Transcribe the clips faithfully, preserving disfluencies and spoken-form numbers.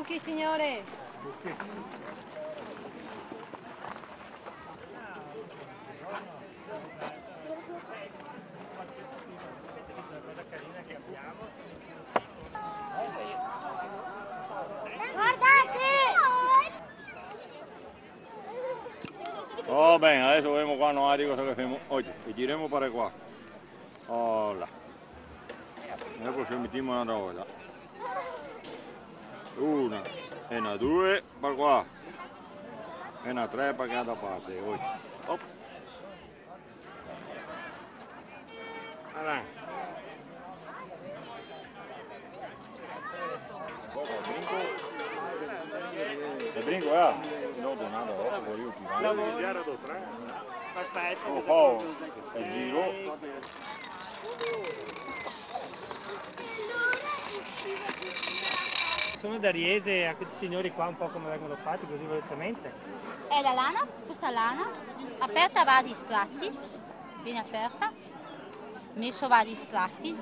Sì, signore. Guardate! Oh, ben, deso vedemo qua noialtri cosa che femo. Oje, e giremo par qua. Ola. E dopo se metemo n'altra volta. Una, e na due, par qua. E na tre, par che altra parte. Oje. Op. Alà. E brinco, eh? No, do nada, dopo voio tirare. Perfetto. Lo fa, el giro. Sono da Riese, a questi signori qua un po' come vengono fatti, così velocemente. È la lana, questa lana, aperta a vari strati, viene aperta, messo vari strati,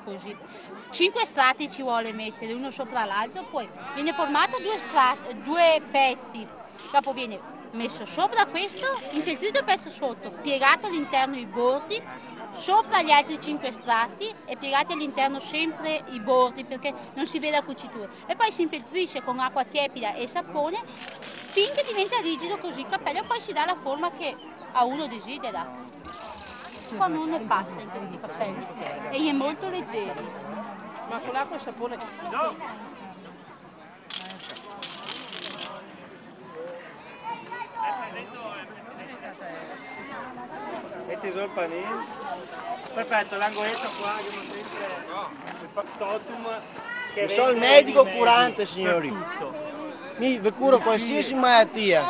così. Cinque strati ci vuole mettere, uno sopra l'altro, poi viene formato due stra-, due pezzi, dopo viene messo sopra questo, infeltrito il pezzo sotto, piegato all'interno i bordi, sopra gli altri cinque strati e piegati all'interno sempre i bordi, perché non si vede la cucitura. E poi si infeltrisce con acqua tiepida e sapone finché diventa rigido così il cappello, poi si dà la forma che a uno desidera. Qua non ne passa in questi cappelli e è molto leggeri. Ma con l'acqua e il sapone? No. Meti su el panin. Perfeto, l'angoleto qua, che no sempre el factotum. Mi son el medico curante, signori. Mi ve curo qualsiasi malatia.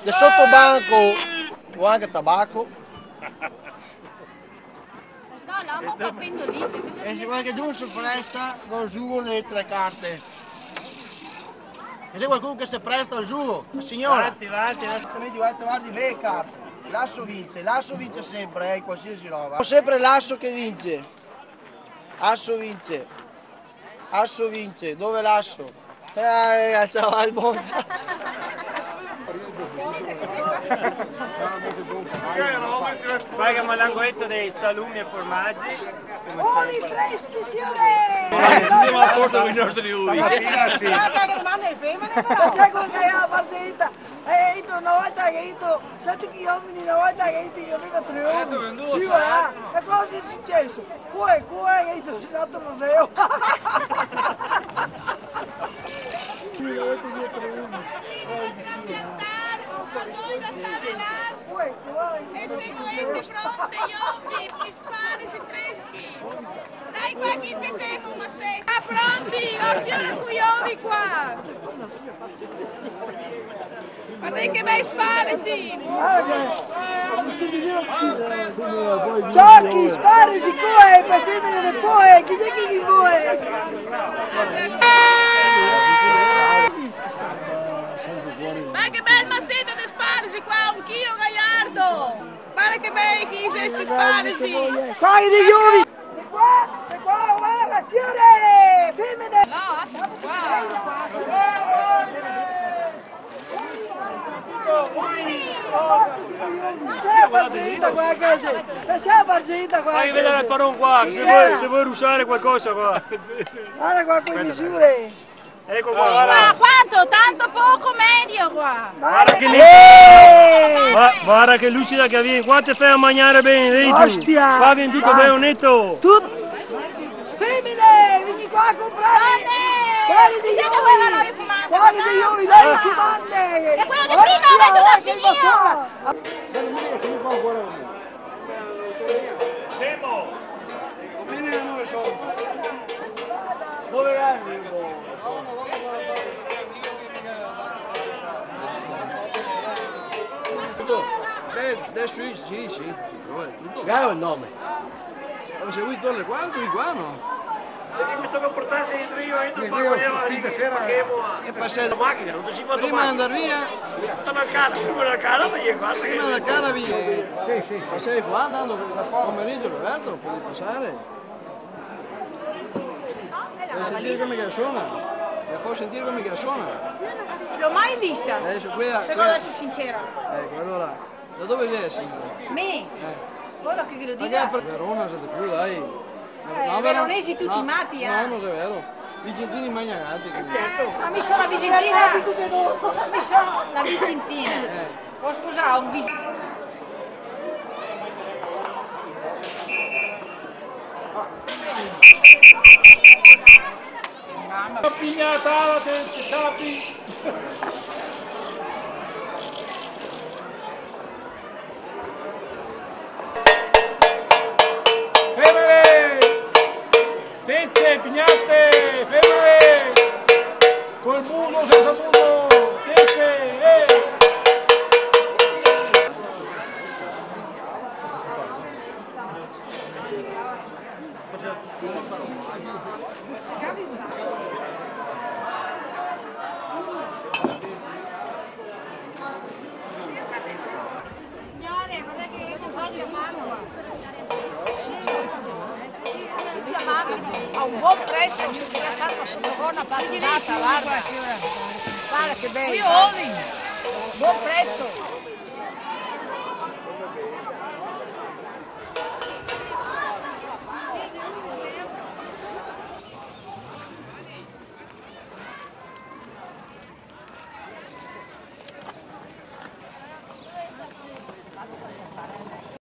De sotobanco o anca tabaco. No, l'amo qua pendolito. E se qualchedun se presta, go el zugo dele tre carte. E se qualchedun che se presta el zugo, la signora. Avanti, avanti, avanti. Varda, varda, bele carte. L'aso vince, l'aso vince sempre, eh, in qualsiasi roba. Sempre l'aso che vince. Aso vince. Aso vince, dove l'aso? Eh, eh, ciao, al Monza. Varda che l'angoleto dei salumi e formagi. Uvi freschi, signore! Eh, sì, sì, ma porta i nostri uvi. Stamattina sì. Guarda che domanda di femmine, però. Ma sai cosa che è la barzelletta? Eh, io una volta che io, senti che gli uomini una volta che io, io avevo tre uomini. Eh, dove, dove? Sì, va. E cosa è successo? Cuore, cuore, che io sono andato al museo. Sì, avete via tre uomini. Eh, sì. Cuore, cuore, che io sono andato al museo. E se volete pronte, io vi, vi sparo, si freschi. Dai qua che i piace el pomasè. Ah, pronti? Oh, siora, coi ovi qua. Varda che bei sparisi. Ciò, chi sparisi, coe, par femene de poe, chi xe che ghi vol? Ma che bel maseto de sparisi qua, un chilo gaiardo. Varda che bei che i xe sti sparisi! Qua i rioni! De qua, de qua, varda, siore! Femene! No, qua! Xe la barzelletta qua, che xe? Xe la barzelletta qua, che xe? Fai vedere al paron qua, se vuoi, se vuoi russare qualcosa qua. Varda qua, con le misure. Eco qua, varda. Ma quanto? Tanto poco, medio qua. Varda che lucida, va-, varda che lucida che vien. Qua te fai a magnare ben, vedi tu? Ostia! Qua vien tuto ben neto. Tut-, femene, vien qua a comprare. Guarda, guarda, guarda, guarda, guarda, lei è fumante. E quello di prima, ostia, guarda che finito. Fermo! Dove vai? Beh, adesso sì, sì, sì, tuto. Dai el nome. Se, se vuoi tornare qua, tu qua, no? Perché mi tocca portarti dentro io, entro, sì, poi io, volevo finta sera, che mo-, e passa la macchina, non ti si fa domani. Prima andar via. Tutta la cara, prima la cara, poi io qua, prima la cara, via. Sì, sì, sì. Ma sei qua, tanto pomeriggio, Roberto, puoi passare. Fai sentir come che la sona. La fai sentir come che la sona. L'ho mai vista. Adesso quella, se quella... Devo essere sincera. Ecco, allora, da dove sei, signora? Me? Eh. Quello che ve lo dico. Ma che per Verona siete più, dai. Eh, no, i veronesi tutti matti, eh. No, non è vero. Vicentini magna altri. Eh, certo. Ma mi sono vicentina. Mi sono la vicentina. Eh. Oh, scusa, un vis- Pignata, te, te ciapi. Femene! Tece, pignate, femene! Col muso, senza muso, tece, eh! Signore, guarda che io non voglio farlo. Tutti a mano, a un buon prezzo, se ti la fanno sotto gonna, battuta, guarda. Guarda che bello. Qui oli. Buon prezzo.